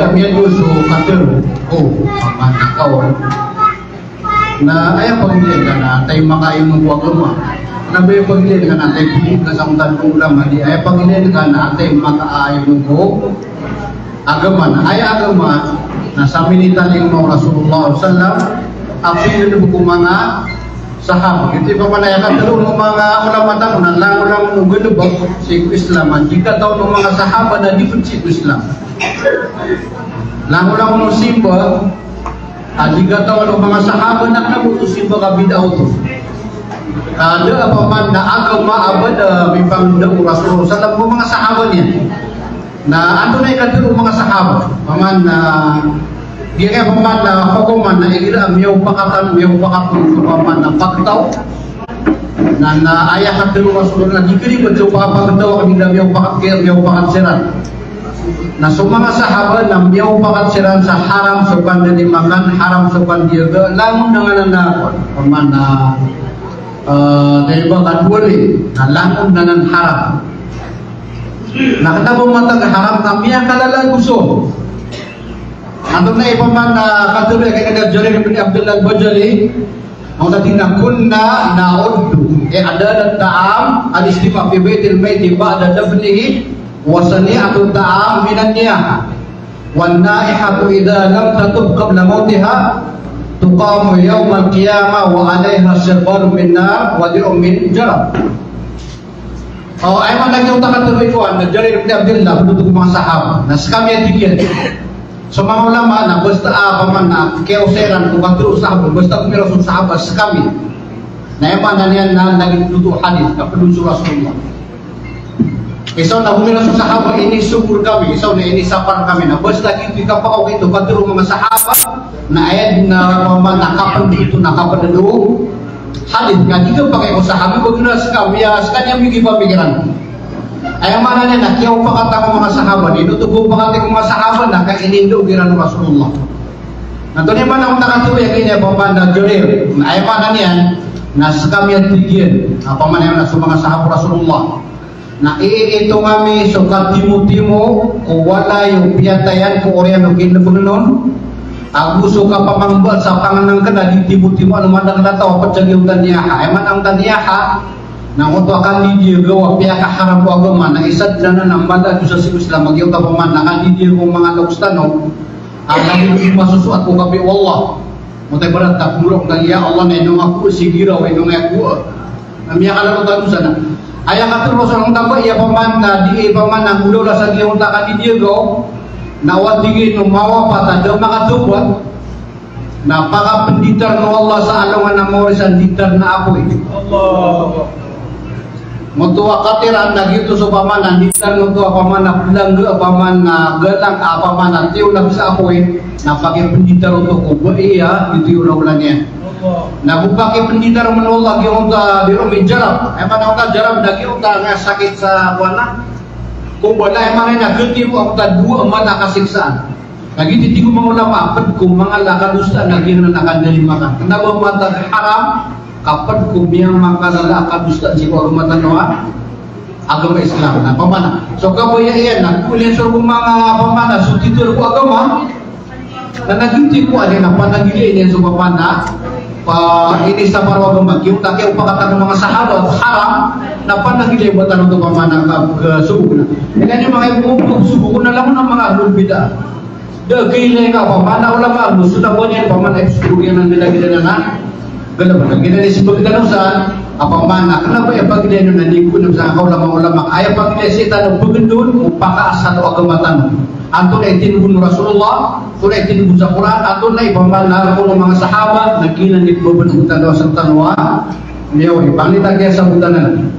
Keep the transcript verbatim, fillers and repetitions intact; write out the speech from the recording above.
Miyadowa so katharo o opama na kaon na aya pagilaya ka na atay makaayonong ko agama. Na ba aya pagilaya ka na atay pili ka sa mantad ko ulama, di aya pagilaya ka na atay makaayonong ko agama. Na aya agama na sa minitalingoma o Rasulullah sallallahu alaihi wasallam a piyalolobod ko manga sahaba. Giyoto i opama na aya katharo o manga ulama tano na langolangon o galebek sii ko Islam a di katawan o manga sahaba na di ped sii ko Islam. Langolangon o simba a di katawan o manga sahaba na kena bo oto simba ka bid'ah oto. Ka da a opama na agama a ba da mipangndao o Rasulullah sallallahu alaihi wasallam ko manga sahaba niyan. Na antonaa i katharo o manga sahaba? Opama na, giyangkaya opama na hokoman na igira a miyaopakatan, miyaopakatan opama na pagtaw. Na, na aya katharo o Rasulullah na di karibat so pagtaw a igira miyaopakat, miyaopakat siran. Na so manga sahaba na miyaopakat siran sa haram so kandalimakan, haram so kandiyaga, langon anan a, opama na, eh, dai ba kadwali, na langon anan haram. Na kena bo matag haram na miyakalalagoso. Antonaa i opama na katharo iyan a Jarir bin Abdullah Al-Bajali, a tig iyan a kunna na'uddu i'dad at-ta'am al-ijtima' fi baytil mayyit ba'da dafnihi, wa sani'atu at-ta'am minan niyaha, wan na'ihatu idha lam tatub qabla mawtiha tuqamu yawmal qiyamah wa 'alayha sirbalun min nar wa dir'un min jarab. O, aya maana na giyoto a katharo o Jarir bin Abdullah, ped oto ko manga sahaba. Na sekami a tig iyan. So manga ulama na basta a opama na kiyaosay iran ko katharo o sahaba, basta ko miyaosay so sahaba sekami. Na aya maana niyan na lagid oto a hadith, ka ped on so Rasulullah. Isa on na miyaosay so sahaba, inisogor kami, isa on na inisapar kami, na basta giyoto i kapakaokit o katharo o manga sahaba, na aya den a opama na kaped oto, na kaped o hadith, ka di kapakay ko sahaba, ba gina sekami a, sekaniyan migipamikiran. Aya maana niyan na kiyaopakatan ko manga sahaba, di oto kaopakati ko manga sahaba, na ka inindao kiran o Rasulullah. Na antonaa i maana o katharo iyan a giya opama na Jarir. Na aya maana niyan na sekami a tig iyan, opama niyan na so manga sahaba o Rasulullah. Na iitonga mi so katimotimo ko walay o piyatayan ko oriyan o kinebegn on, ago so kapamangba sa pangenengken a di timotimo a lomadak na taw a ped sa giyoto a niyaha. Aya maana o niyaha na oto a kandidiyagawa a piyakaharam ko agama, na isa den anan a mala a dosa sii ko Islam a giyoto a opama na kandidiyagawa o manga loks tano a lagid o masosoat ko kapiya o Allah. Oto ibarat a pemorok na, "Ya Allah, na inong ako si giraw, inong ako." Na miyakalalo tano sana. Aya katharo o Rasul, aya opama na di, opama na golaola sa giyoto a kandidiyagaw, na o tig iyan o mawapat a da makatawbat, na pakapenditar o Allah sa alongan a maori sa nditar na apoy. Allahu Akbar. Moto a katharo na giyoto so opama na nditar, moto a opama na pelangga, opama na galang, opama na tiyolag sa apoy, na pakipenditar oto ko ba iya, giyoto i olaola niyan. Na go pakipenditar man o Allah giyoto a dir'un min jarab. Aya maana o jarab na giyoto a sakit sa kowana. Ko ba na aya maana na giyoto a dowa a mala a kasiksaan. Lagid i tig o manga ulama, ped ko manga mala a kadosaan a giyanan a kandalimakan. Kena ba matag haram, ka ped ko miyamakalala a kadosaan sii ko agama tano a agama Islam. Na opama na so kabaya iyan na ko liyan so manga opama na so titero ko agama. Na lagid i ko aya na panagilay niyan so opama na pa ini sa para agama. Giyoto a kiyaopakatan o manga sahaba haram, na panagilay ba tano oto opama na ka, ka, sobok na. Aya niyan manga ibo ko sobok na langon a manga ahlul bid'ah. Da kailay ka opama na ulama, musuda ko niyan opama na ipsukuri niyan na lagid anan a galebek. Giyanan i sebagay tano sa, opama na kena ba aya pagilay niyan na di ko na bisa ka ulama-ulama. Aya pagilay sii tano pagedon o pakaasal o agama tano. Antonaa i tindeg o Rasulullah, antonaa i tindeg sa Qur'an, antonaa i opama na roo o manga sahaba, na giyanan i pembebethowan tano a sii tano a miyaori. Pangni ta kiyasabotan anan.